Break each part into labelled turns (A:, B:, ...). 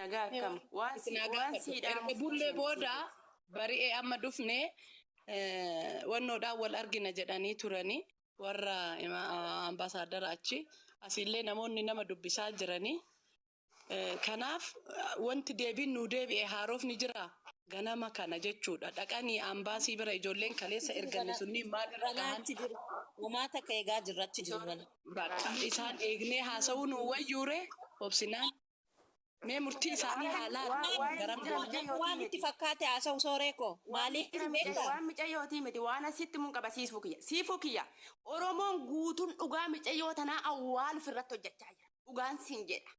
A: Nagaa
B: Mee
A: akkam
B: waan
A: waan
B: isin
A: si
B: haa
A: waan
B: gaafadhu.
A: sii
B: Erga
A: dhaamuuf
B: bullee
A: seene
B: booda
A: siifu.
B: bari'ee amma dhufne wannoodhaan wal argina jedhanii turanii warra ambaasaaddara achi asiillee namoonni nama dubbisaa jiranii. Kanaaf wanti deebiin nuu deebi'e haarofni jira ganama kana jechuudha. Dhaqanii ambaasii bira ijoolleen kaleessa
C: Achi jiru
B: erganne
C: gana
B: sunniin maalirra
C: ganaa
B: gahan?
C: achi jiru. Homaa takka eegaa jirra achi jiru gana.
B: Bakka isaan eegnee haasa'uu nuu wayyuure obsinaan. Mee murtii isaanii haa laallu
A: Waa'ee
B: garam
A: mistira
B: deema.
C: Nama
A: mucayyootii
C: waan itti
A: miti.
C: fakkaate haasa'u sooree koo.
A: Waan
C: Maaliif
A: mistira mucay
C: beektaa?
A: waan mucayyootii miti waan asitti mun qaba siifuu kiyya. Siifuu kiyya. Oromoon guutuun dhugaa mucayyoo tanaa awwaaluuf irratti hojjechaa jira. Dhugaan siin jedha.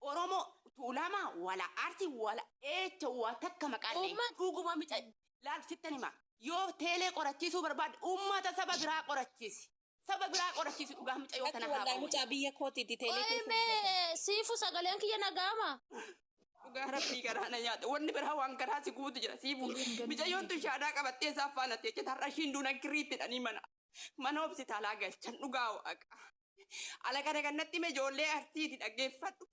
A: Oromoo Tuulamaa wala Arsii wala eecha waa takka maqaan dhahin.
D: Uummat
A: Dhuguma mica laal sittan hima. Yoo teelee qorachiisuu barbaadde uummata saba biraa qorachiisi. Saba biraa qorachiisi dhugaa mucayyoo
C: Lakki
A: tana haa
C: wallahi
A: ba'u.
C: mucaa biyya kootiiti teelee
D: Qoy
C: keessa
D: mee
C: hojjeta.
D: siifu sagaleen kiyya nagaama.
A: Dhugaa rabbii garaa na nyaata. Wanni biraa waan garaa si guutu jira siifu. Micayyoon tun shaadaa qabattee isaaf faana teeche har'a ishiin duunan kirriitti hidhanii mana mana hobsitaalaa galchan dhugaa waaqa. Ala kana kan natti hime ijoollee Arsiiti dhaggeeffadhu.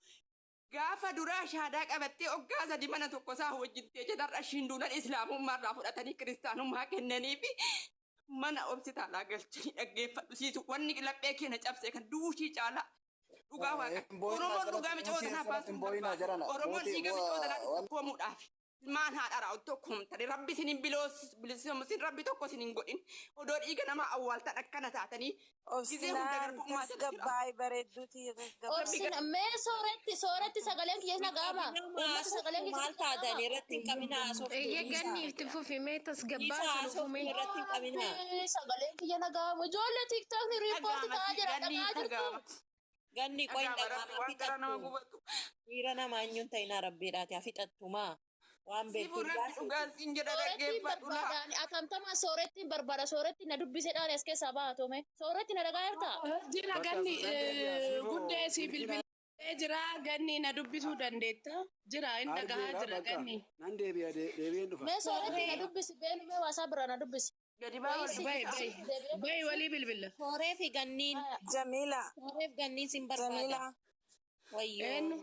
A: Gaafa duraa shaadaa qabattee oggaa sadi mana tokko isaa wajjin teeche har'a ishiin duunan islaamummaa irraa fudhatanii kiristaanummaa kennaniifi mana hobsitaalaa galchanii dhaggeeffadhu siisu wanni laphee keenya cabse kan duushii caalaa dhugaa waaqa.
E: Hin boo'inaa
A: Oromoon
E: jalatti
A: dhugaa micoo
E: mootii
A: tanaa
E: asirratti
A: baasuu
E: hin
A: hin
E: boo'inaa
A: barbaadu.
E: jarana
A: Oromoon
E: mootii
A: dhiiga micoo tanaatti
E: waan
A: tokkoomuudhaaf ilmaan haadharaa otoo koomtanii rabbi isin hin bilisoomsin rabbi tokko isin hin godhin odoo dhiiga namaa awwaaltan akkana taatanii gizee hunda
F: Obsinaan
A: garbummaa jala jira.
F: tasgabbaa'ii bareedduu tiyya tasgabbaa'ii.
A: Rabbi
D: Obsina mee sooretti sooretti sagaleen kiyya nagaama.
C: Qabinaa
D: Uummata
C: haasoftu
D: sagaleen kiyya
C: maal taatani
D: nagaama.
C: irratti hin qabinaa haasoftu
G: Eeyyee
C: dhiisaa.
G: ganni itti fufi mee tasgabbaa
C: Dhiisaa
G: sana
C: haasoftu
G: fumee.
C: irratti hin qabinaa.
D: Rabbi sagaleen kiyya nagaama. Ijoollee tiiktookni riippoorti
A: dhagaama
D: ta'aa
A: si
D: jira
A: ganni
D: dhagaa jirtu.
A: dhagaama.
C: Ganni qoy hin
A: Dhagaama rabbi
C: dhagaama
A: waan garaa nama
C: fixattu.
A: gubatu.
C: Miira namaa eenyuun ta'inaa rabbiidhaati haa fixattu maa waan beektu
A: Siifuu
C: dhugaa
A: rabbi dhugaa
C: keeti.
A: siin jedha
D: Soorettiin
A: dhaggeeffadhu laa.
D: barbaada. Ani atamtama soorettiin barbaada. Sooretti na dubbisedhaan as keessaa baatome. Sooretti na dhagaa jirtaa?
B: Jira
E: bakka
B: ganni
E: nan deebi'a siifoo
B: guddee si
E: bilbila
B: bilbilee jira ganni na dubbisuu dandeetta jira hin dhagahaa
E: argeera
B: jira
E: bakka
B: ganni.
E: nan deebi'a deebi'een dhufa.
D: Mee sooretti na dubbisi beenu mee waasaa biraa na dubbisi.
A: Gadi baa
D: Wayii
A: ol
D: si
B: Bayi
A: dubbisa.
B: bayi
D: si deebi'ee
B: bayi walii bilbila.
C: Sooree fi ganniin
D: haya.
F: Jamila.
C: sooree fi ganniin sin barbaada.
F: Jamila.
C: Wayyoo.
B: Eenyu?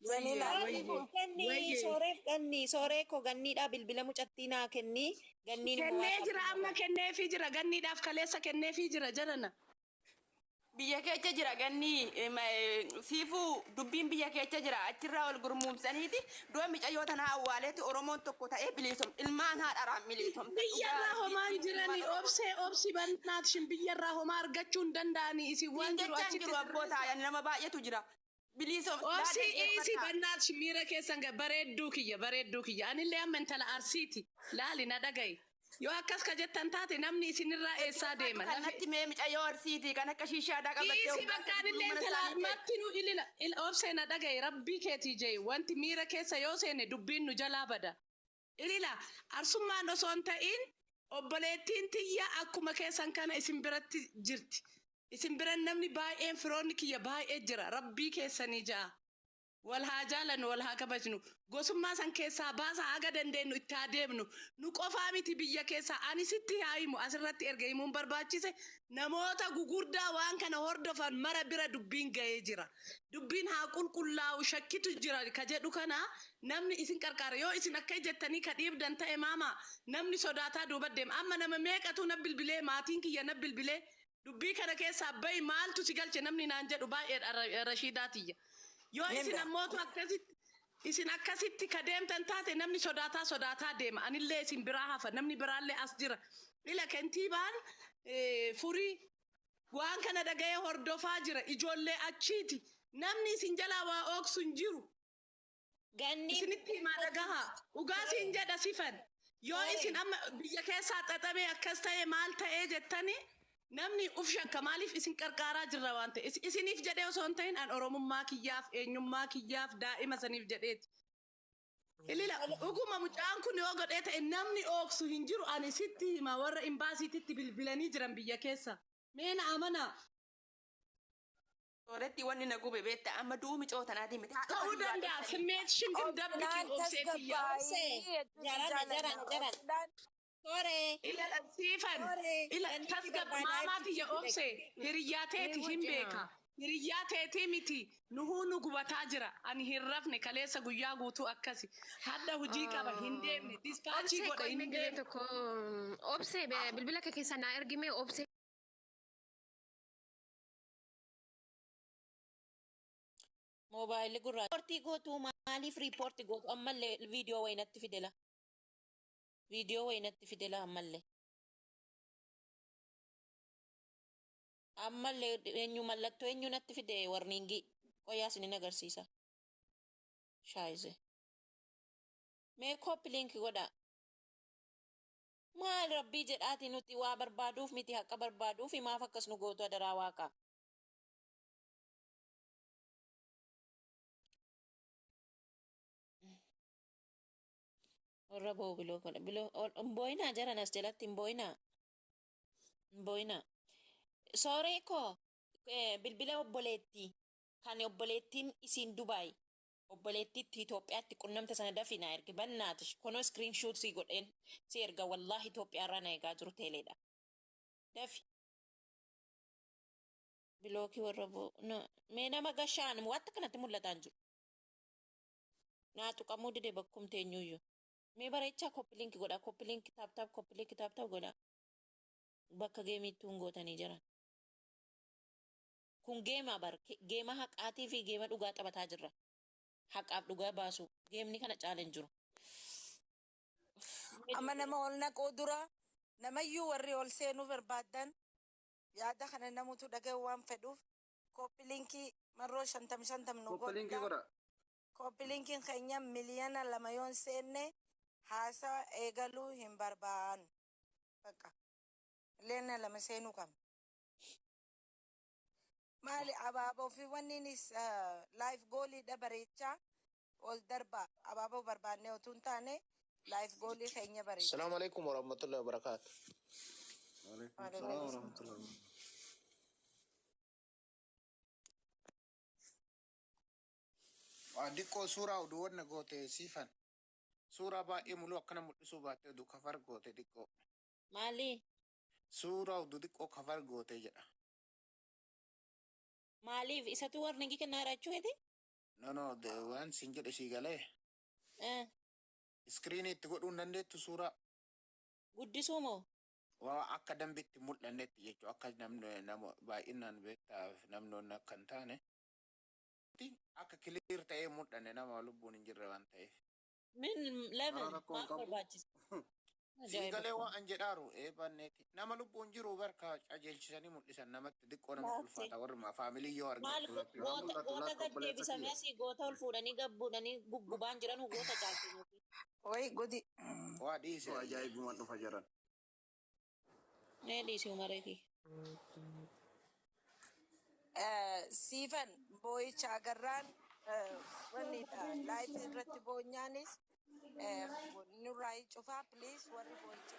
F: Jamila.
B: Wayyee
C: Sooreef
B: wayyee
C: kenni
B: wayyee.
C: sooreef ganni sooree koo ganniidhaa bilbila mucattii naa kenni ganniin immoo
B: Kennee
C: waasaa
B: jira
C: bira
B: amma kenneefii jira ganniidhaaf kaleessa kenneefii jira jarana.
A: Biyya keessa jira ganni siifuu dubbiin biyya keessa jira achirraa ol gurmuumsaniiti du'a micayyoo tanaa awwaaleeti Oromoon tokko ta'ee biliisom ilmaan haadharaan miliisomte dhugaa
B: Biyyarraa
A: rabbii
B: homaan
A: ilmaan
B: jirani
A: Oromoo.
B: obsee obsi bannaatishin biyyarraa homaa argachuu hin danda'ani isin
A: Siin
B: waan jiru
A: jechaan
B: achitti
A: jiru abboo
B: sirreessa.
A: taayan nama baay'eetu jira. Biliisom laa
B: Obsi dhiisi
A: dhaggeeffadhaa.
B: bannaatish miira keessan bareedduu kiyya bareedduu kiyya anillee amma intala arsiiti laali na dhagayi yoo akkas ka jettan taate namni isinirraa eessaa
A: Dhaggeeffadhu
B: deema
A: kan
B: lafi
A: natti mee micayyoo arsiiti kan akka shiishaadaa qabattee
B: Dhiisi
A: hoggaa
B: bakka
A: sadi
B: anillee
A: buluu mana
B: intala
A: isaanii ta'e.
B: marti nu ilila il obsee na dhagayi rabbii keetii jee wanti miira keessa yoo seene dubbiin nu jalaa bada. Ilila arsummaan osoo hin ta'in obboleettiin tiyya akkuma keessan kana isin biratti jirti. Isin bira namni baay'een firoonni kiyya baay'ee jira. Rabbii keessanii ja'a. Wal haa jaalannu, wal haa kabajnu. Gosummaa san keessaa baasa haga dandeenyu itti haa deemnu. Nu qofaa miti biyya keessaa. Ani sitti haa himu asirratti erga himuun barbaachise namoota gugurdaa waan kana hordofan mara bira dubbiin ga'ee jira. Dubbiin haa qulqullaa'u shakkitu jira ka jedhu kana namni isin qarqaara. Yoo isin akka jettanii ka dhiibdan ta'e maama namni sodaataa duuba deema. Amma nama meeqatu na bilbilee maatiin kiyya na bilbilee dubbii kana keessaa bahi maaltu si galche namni naan jedhu baay'eedha Rashiidaa tiyya. Yoo isin
F: Linda.
B: ammootu akkasitti isin akkasitti ka deemtan taate namni sodaataa sodaataa deema. Anillee isin biraa hafa namni biraallee as jira. Ila kentiibaan furii waan kana dhaga'ee hordofaa jira. Ijoollee achiiti. Namni isin jalaa waa ooksu hin jiru.
C: Ganniin
B: Isinitti himaa dhagahaa. Dhugaa siin jedha sifan. Yoo isin amma biyya keessaa xaxamee akkas ta'e maal ta'ee jettani namni uf shakka maaliif isin qarqaaraa jirra waan ta'e. Isiniif jedhee osoo hin ta'in an Oromummaa kiyyaaf eenyummaa kiyyaaf daa'ima saniif jedheeti. Ilila dhuguma mucaan kun yoo godhee ta'e namni ooksu hin jiru ani sitti hima warra imbaasiititti bilbilanii jiran biyya keessa. Mee na amanaa.
A: Sooretti wanni na gube beekta amma du'uu micoo tanaatii miti haadha
B: Ta'uu
A: ofii waa
B: danda'a.
A: dhoksanii.
B: Simmeetishin ግን ደብቂ
F: Obsinaan
B: obsee tiyya.
C: Obsee
F: tasgabbaa'ii hedduu si
C: jarana
F: jaalanna.
C: jarana jarana
F: Obsinaan
C: sooree
B: Ila siifan
C: sooree
B: ila
C: ganni si
B: tasgab
C: barbaadaa
B: maamaa
C: jirti
B: tiyya
C: dhaqi.
B: obsee hiriyyaa teeti
G: Mee
B: hin
G: wacina.
B: beeka. Hiriyyaa teetii miti. Nuhuu nu gubataa jira. Ani hin rafne kaleessa guyyaa guutuu akkasi. Hadha hojii qaba hin deemne. Dispaachi
G: Obsee
B: godha
G: qoy
B: hin
G: mee gizee
B: deemne.
G: tokko obsee bilbila kee keessaa naa ergime obsee.
C: Moobaayilli gurraacha. Riipoortii gootuu maaliif riipoortii gootu ammallee viidiyoo wayinatti fidela. Viidiyoo wayinatti fidela ammallee. Ammallee eenyu mallattoo eenyu natti fide warniingii. Qoyyaa isinin agarsiisa. Shaayize. Mee copy link godhaa. Maal rabbii jedhaati nuti waa barbaaduuf miti haqa barbaaduufi maaf akkas nu gootu adaraa waaqaa. Warra boo'u biloo godha. Biloo hin boo'inaa jaran as jalatti hin boo'inaa. Hin boo'inaa. Sooree koo bilbila obboleettii kan obboleettiin isiin Dubaay obboleettiitti Itoophiyaatti qunnamte sana dafii naa ergi bannaatish kunoo screen shoot sii godheen si erga wallaahi Itoophiyaa irraa na eegaa jiru teeleedha. Dafi. Bilookii warra boo mee nama gashaan wanta kanatti mul'ataa hin jiru. Naa tuqamuu dide bakkum teenyuyyuu. Mee bareechaa copy link godha copy link tap tap copy link tap tap godha. Bakka geemiittuu hin gootanii jiran. Kun geema bar geema haqaatii fi geema dhugaa taphataa jirra. Haqaaf dhugaa baasuu. Geemni kana caala hin jiru.
F: Amma nama ol naquu dura namayyuu warri ol seenuu barbaaddan yaada kana namutu dhaga'uu waan fedhuuf copy linkii marroo shantam shantam nu
E: Copy linkii
F: godha.
E: godha.
F: Copy linkiin keenya 2 million yoon seenne haasaa eegaluu hin barbaannu. Bakka 2 million seenuu qabna. Maali abaaboo fi wanniinis life goaliidha bareechaa ol darba abaaboo barbaannee utuu hin taane life goalii keenya bareecha.
H: السلام عليكم ورحمة الله وبركاته.
E: وعليكم
F: وعليكم
E: السلام
F: السلام.
E: ورحمة الله.
H: Waa diqqoo suuraa oduu wanna goote siifan. Suuraa baay'ee muluu akkana mul'isuu baatte oduu cover goote diqqoo.
C: Maali?
H: Suuraa oduu diqqoo cover goote jedha.
C: Maaliif isatu warningii kennaa jiraachuu keeti?
H: No no waan sin jedhe sii galee. Iskiriinii itti godhuu hin dandeettu suuraa.
C: Guddisuu moo?
H: Waa akka dambitti mul'annetti jechuudha. Akka namni nama baay'inaan beektaaf namnoonni akka hin taane. Akka clear ta'ee mul'anne nama lubbuun hin jirre waan ta'eef.
C: Min
E: Karaa
C: level
E: rakkoon
C: maal
E: qabu.
C: barbaachisa?
H: Sii
C: Ajaa'iba.
H: galee waan an jedhaaru eebanneeti. Nama lubbuun jiru barka qajeelchisanii mul'isan namatti diqqoo nama
C: Laatti.
H: ulfaata warri faamilii yoo
C: Maal
H: argatu.
E: Haa
C: goota
E: mul'atu
C: goota
E: lakka
C: gad
E: obboleessa
C: deebisamee
E: kiyya.
C: asii goota ol fuudhanii gabbuudhanii guggubaan jiran goota caaltu.
F: Wayi gudi.
H: Waa dhiise.
E: Osoo ajaa'ibumaan dhufa jiran.
C: Mee dhiisi umaree kiyya.
F: Siifan boo'icha agarraan wannidha. Live irratti boonyaanis nurraa cufaa please warri boo'icha.